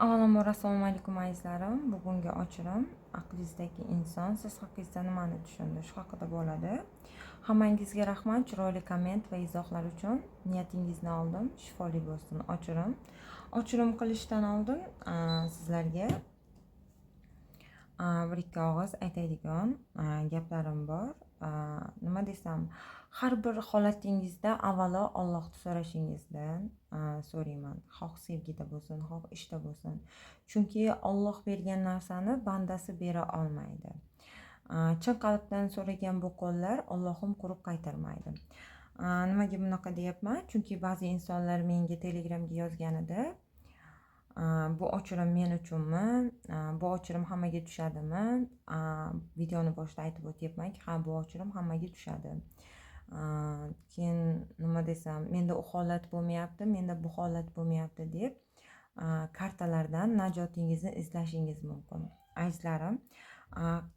Avvalambor, assalomu alaykum, azizlarim. Bugungi ochirim aqlingizdagi inson siz haqingizda nimani tushundi, shu haqida bo'ladi. Hammangizga rahmat chiroyli komment va izohlar uchun. Niyatingizni oldim, shifoli bo'lsin ochirim. Ochirim qilishdan oldin sizlarga bir ikki og'iz aytadigan gaplarim bor. Nima desam, har bir holatingizda avvalo Ollohni so'rashingizdan so'rayman, xoh sevgida bo'lsin, xoh ishda bo'lsin, chunki Olloh bergan narsani bandasi bera olmaydi. Chin qalbdan so'ragan bu qo'llar Ollohim quruq qaytarmaydi. Nimaga bunaqa deyapman? Chunki ba'zi insonlar menga Telegramga yozganida: "Bu ochirim men uchunmi? Bu ochirim hammaga tushadimi?" Videoni boshida aytib o'tyapmanki, ha, bu ochirim hammaga tushadi. Keyin, nima desam, "Menda u holat bo'lmayapti, menda bu holat bo'lmayapti", deb kartalardan najotingizni izlashingiz mumkin, azizlarim.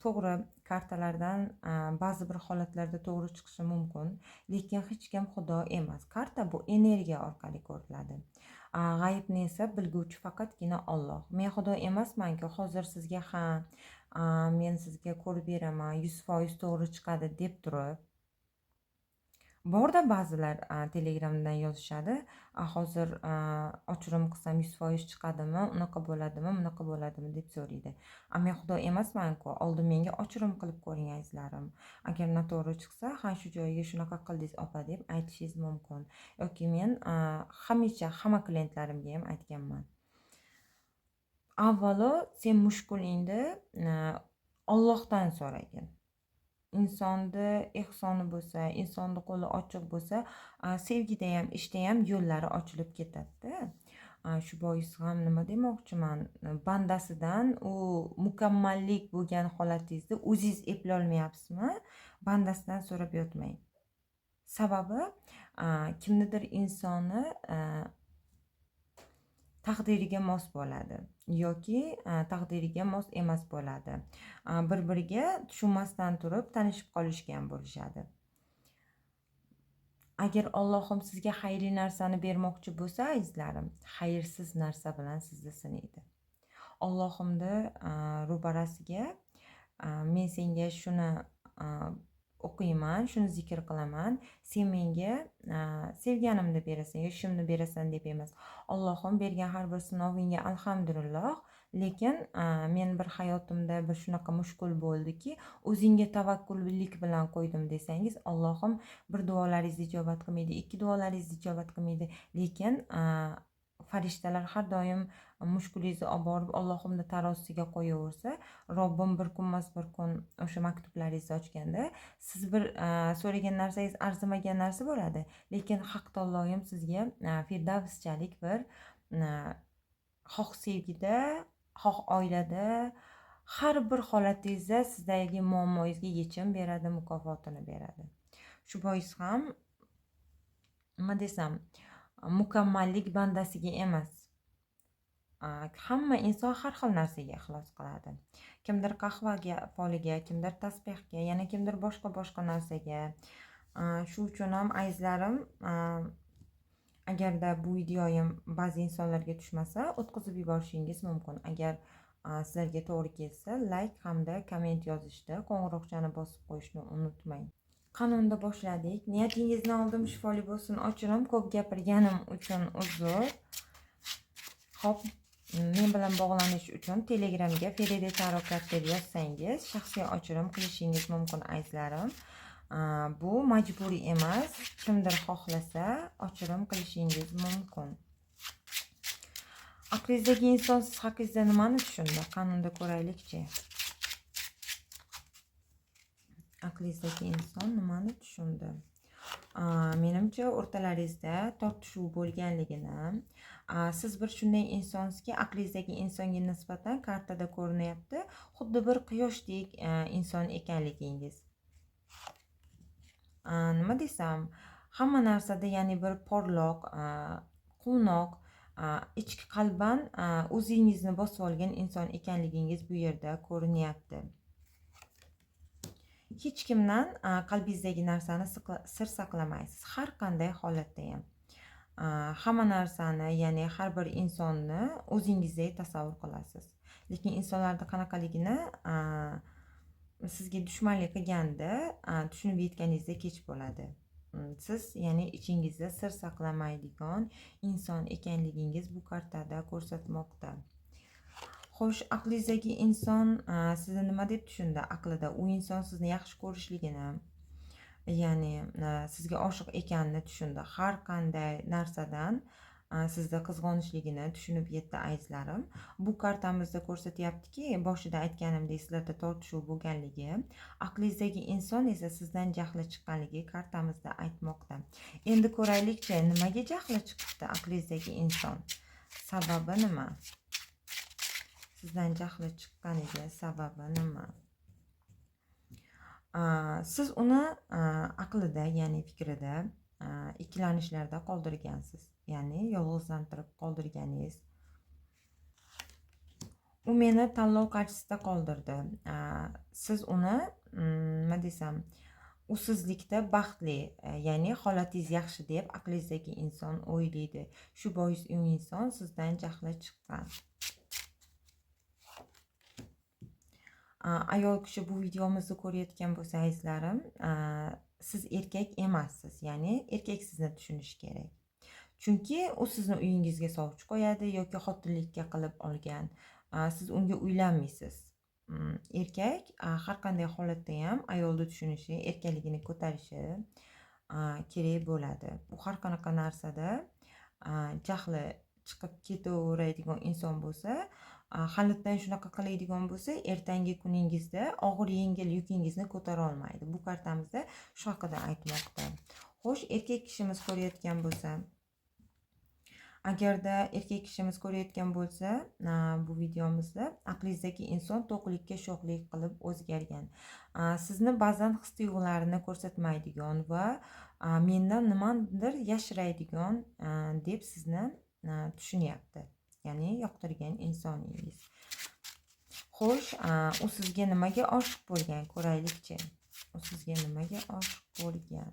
To'g'ri, kartalardan ba'zi bir holatlarda to'g'ri chiqishi mumkin, lekin hech kim xudo emas. Karta bu energiya orqali ko'riladi, g'ayibni esa bilguvchi faqatgina Olloh. Men xudo emasmanki, hozir sizga "Ha, men sizga ko'rib beraman, 100% to'g'ri chiqadi", deb turib. Borda, ba'zilar Telegramdan yozishadi: "Hozir ochirim qilsam, 100% chiqadimi, unaqa bo'ladimi, bunaqa bo'ladimi?" deb so'raydi. A men xudo emasmanku. Oldin menga ochirim qilib ko'ring, azizlarim. Agar noto'g'ri chiqsa, "Ha, shu joyiga shunaqa qildingiz, opa", deb aytishingiz mumkin. Yoki men hamisha hamma klientlarimga ham aytganman: avvalo sen mushkulingni Ollohdan so'ragin. Insonni ehsoni bo'lsa, insonni qo'li ochiq bo'lsa, sevgida ham, ishda ham yo'llari ochilib ketadida. Shu bois ham, nima demoqchiman, bandasidan u mukammallik bo'lgan holatingizda o'zingiz eplolmayapsizmi, bandasidan so'rab yotmang. Sababi kimnidir insoni taqdiriga mos bo'ladi yoki taqdiriga mos emas bo'ladi. Bir biriga tushunmasdan turib tanishib qolishgan bo'lishadi. Agar Ollohim sizga xayrli narsani bermoqchi bo'lsa, azizlarim, xayrsiz narsa bilan sizni sinaydi. Ollohimni ro'barasiga "Men senga shuni o'qiyman, shuni zikr qilaman, sen menga sevganimni berasan, yoshimni berasan", deb emas. "Ollohim, bergan har bir sinovingga alhamdulillah, lekin men bir hayotimda bir shunaqa mushkul bo'ldiki, o'zingga tavakkullik bilan qo'ydim", desangiz, Ollohim bir duolaringizni ijobat qilmaydi, ikki duolaringizni ijobat qilmaydi, lekin farishtalar har doim mushkulingizni olib borib Ollohimni tarozisiga qo'yaversa, Robbim bir kun emas, bir kun o'sha maktublaringizni ochganda siz bir so'ragan narsangiz arzimagan narsa bo'ladi, lekin Haq taoloyim sizga firdavschalik bir xoh sevgida, xoh oilada, har bir holatingizda sizdagi muammoyingizga yechim beradi, mukofotini beradi. Shu bois ham, nima desam, mukammallik bandasiga emas. Hamma inson har xil narsaga ixlos qiladi. Kimdir qahvaga, foliga, kimdir tasbehga, yana kimdir boshqa boshqa narsaga. Shu uchun ham, azizlarim, agarda bu videoyim ba'zi insonlarga tushmasa, o'tkazib yuborishingiz mumkin. Agar sizlarga to'g'ri kelsa, layk hamda komment yozishni, qo'ng'iroqchani bosib qo'yishni unutmang. Qani, unda boshladik. Niyatingizni oldim, shifoli bo'lsin ochirim. Ko'p gapirganim uchun uzr. Ho'p, men bilan bog'lanish uchun Telegramga "Feride Tarokat" deb yozsangiz, shaxsiy ochirim qilishingiz mumkin, azizlarim. Bu majburiy emas, kimdir xohlasa, ochirim qilishingiz mumkin. Aqlingizdagi inson siz haqingizda nimani tushundi? Qani, unda ko'raylikchi. Aqlingizdagi inson nimani tushundi? Menimcha, o'rtalaringizda tortishuv bo'lganligini. Siz bir shunday insonsizki, aqlingizdagi insonga nisbatan kartada ko'rinyapti, xuddi bir quyoshdek inson ekanligingiz. Nima desam, hamma narsada, ya'ni bir porloq, quvnoq, ichki qalban o'zingizni bosib olgan inson ekanligingiz bu yerda ko'rinyapti. Hech kimdan qalbingizdagi narsani sir saqlamaysiz, har qanday holatda ham. Hamma narsani, ya'ni har bir insonni o'zingizdek tasavvur qilasiz. Lekin insonlarning qanaqaligini sizga dushmanlik qilganda tushunib yetganingizda kech bo'ladi. Siz, ya'ni ichingizda sir saqlamaydigan inson ekanligingiz bu kartada ko'rsatmoqda. Xo'sh, aqlingizdagi inson sizni nima deb tushundi aqlida? U inson sizni yaxshi ko'rishligini, ya'ni sizga oshiq ekanini tushundi. Har qanday narsadan sizda qizg'onishligini tushunib yetdi azizlarim. Bu kartamizda ko'rsatyaptiki, boshida aytganimdek sizlarda tortishuv bo'lganligi, aqlingizdagi inson esa sizdan jahli chiqqanligi kartamizda aytmoqda. Endi ko'raylikchi, nimaga jahli chiqibdi aqlingizdagi inson? Sababi nima? Sizdan jahli chiqqaniga sababi nima? Siz uni aqlida, ya'ni fikrida ikkilanishlarda qoldirgansiz, ya'ni yolg'izlantirib qoldirganingiz. U meni tanlov qarshisida qoldirdi. Siz uni nima desam, usizlikda baxtli, ya'ni holatingiz yaxshi deb aqlingizdagi inson o'ylaydi. Shu bois u inson sizdan jahli chiqqan. Ayol kishi bu videomizni ko'rayotgan bo'lsa azizlarim, siz erkak emassiz, ya'ni erkak sizni tushunishi kerak. Chunki u sizni uyingizga sovchi qo'yadi yoki xotinlikka qilib olgan. Siz unga uylanmaysiz. Erkak har qanday holatda ham ayolni tushunishi, erkakligini ko'tarishi kerak bo'ladi. U har qanaqa narsada jahli chiqib ketaveradigan inson bo'lsa, halitdan shunaqa qiladigan bo'lsa, ertangi kuningizda og'ir yengil yukingizni ko'tara olmaydi. Bu kartamizda shu haqida aytmoqda. Xo'sh, erkak kishimiz ko'rayotgan bo'lsa, agarda erkak kishimiz ko'rayotgan bo'lsa, bu videomizda aqlingizdagi inson to'qlikka sho'xlik qilib o'zgargan. Sizni ba'zan his-tuyg'ularini ko'rsatmaydigan va mendan nimadir yashiradigan deb sizni tushunyapti. Ya'ni yoqtirgan insoningiz. Xo'sh, u sizga nimaga oshiq bo'lgan ko'raylikchi. U sizga nimaga oshiq bo'lgan?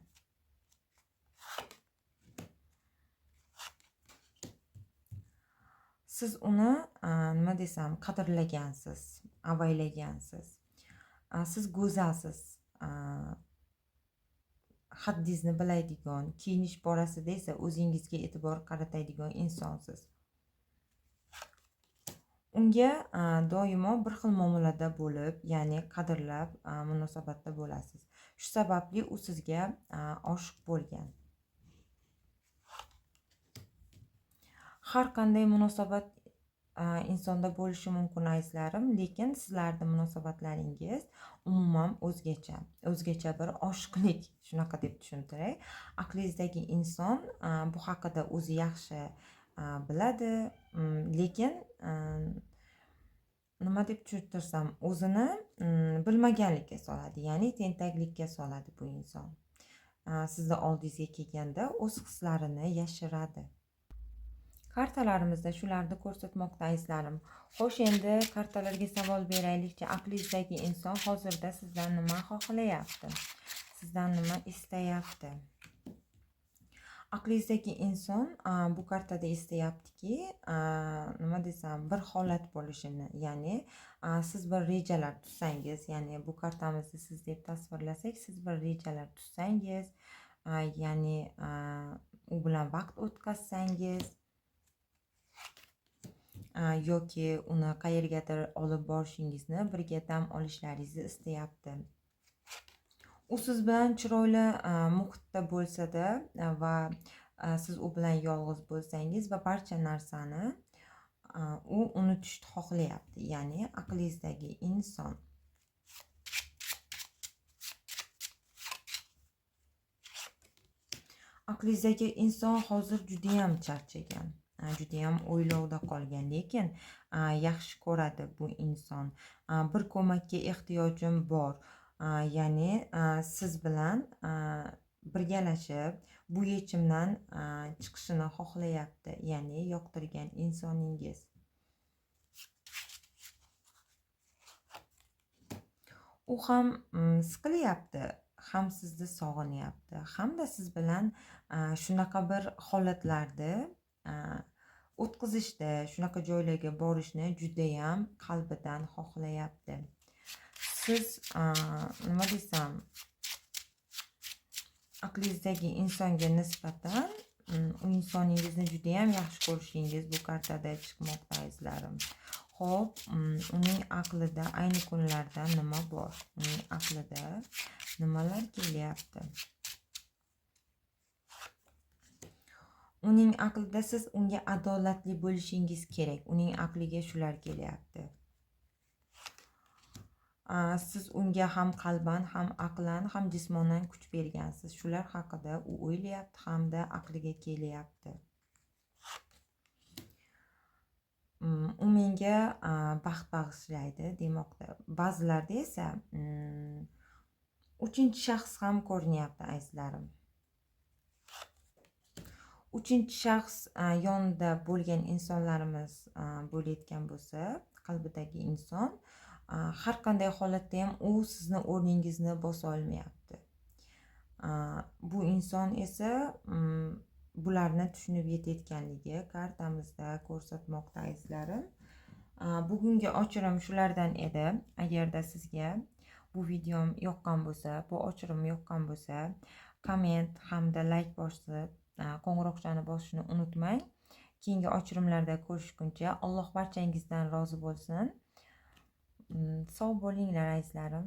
Siz uni nima desam, qadrlagansiz, avaylagansiz. Siz go'zalsiz. Haddingizni biladigan, kiyinish borasida esa o'zingizga e'tibor qaratadigan insonsiz. Unga doimo bir xil muomalada bo'lib, ya'ni qadrlab munosabatda bo'lasiz. Shu sababli u sizga oshiq bo'lgan. Har qanday munosabat insonda bo'lishi mumkin azizlarim, lekin sizlarning munosabatlaringiz umuman o'zgacha, o'zgacha bir oshiqlik, shunaqa deb tushuntiray. Aqlingizdagi inson bu haqida o'zi yaxshi biladi, lekin nima deb tushuntirsam, o'zini bilmaganlikka soladi, ya'ni tentaklikka soladi bu inson. Sizni oldingizga kelganda o'z hislarini yashiradi. Kartalarimizda shularni ko'rsatmoqda azizlarim. Xo'sh, endi kartalarga savol beraylikchi. Aqlingizdagi inson hozirda sizdan nima xohlayapti? Sizdan nima istayapti? Aqlingizdagi inson bu kartada istayaptiki, nima desam, bir holat bo'lishini, ya'ni siz bir rejalar tuzsangiz, ya'ni bu kartamizni siz deb tasvirlasak, siz bir rejalar tuzsangiz, ya'ni u bilan vaqt o'tkazsangiz yoki uni qayergadir olib borishingizni, birga dam olishlaringizni istayapti. U siz bilan chiroyli muhitda bo'lsa-da va siz u bilan yolg'iz bo'lsangiz va barcha narsani u unutishni xohlayapti, ya'ni aqlingizdagi inson. Aqlingizdagi inson hozir juda ham charchagan, juda ham o'ylovda qolgan, lekin yaxshi ko'radi bu inson. Bir ko'makka ehtiyojim bor. Ya'ni siz bilan birgalashib bu yechimdan chiqishini xohlayapti, ya'ni yoqtirgan insoningiz. U ham siqilyapti, Ham sizni sog'inyapti, hamda siz bilan shunaqa bir holatlarni o'tkazishda, shunaqa joylarga borishni judayam qalbidan xohlayapti. Siz nima desam, aqlingizdagi insonga nisbatan u insoningizni judayam yaxshi ko'rishingiz bu kartada chiqmoqda, azizlarim. Xo'p, uning aqlida ayni kunlarda nima bor? Uning aqlida nimalar kelyapti? Uning aqlida siz unga adolatli bo'lishingiz kerak. Uning aqliga shular kelyapti. Siz unga ham qalban, ham aqlan, ham jismonan kuch bergansiz. Shular haqida u o'ylayapti hamda aqliga kelyapti. U menga baxt bag'ishlaydi demoqda. Ba'zilarda esa uchinchi shaxs ham ko'rinyapti, azizlarim. Uchinchi shaxs yonida bo'lgan insonlarimiz bo'layotgan bo'lsa, qalbidagi inson har qanday holatda ham u sizni o'rningizni bosa olmayapti. Bu inson esa bularni tushunib yetayotganligi kartamizda ko'rsatmoqda, azizlarim. Bugungi ochirim shulardan edi. Agarda sizga bu videom yoqqan bo'lsa, bu ochirim yoqqan bo'lsa, komment hamda layk bosib, qo'ng'iroqchani bosishni unutmang. Keyingi ochirimlarda ko'rishguncha Alloh barchangizdan rozi bo'lsin. Sog' bo'linglar, azizlarim.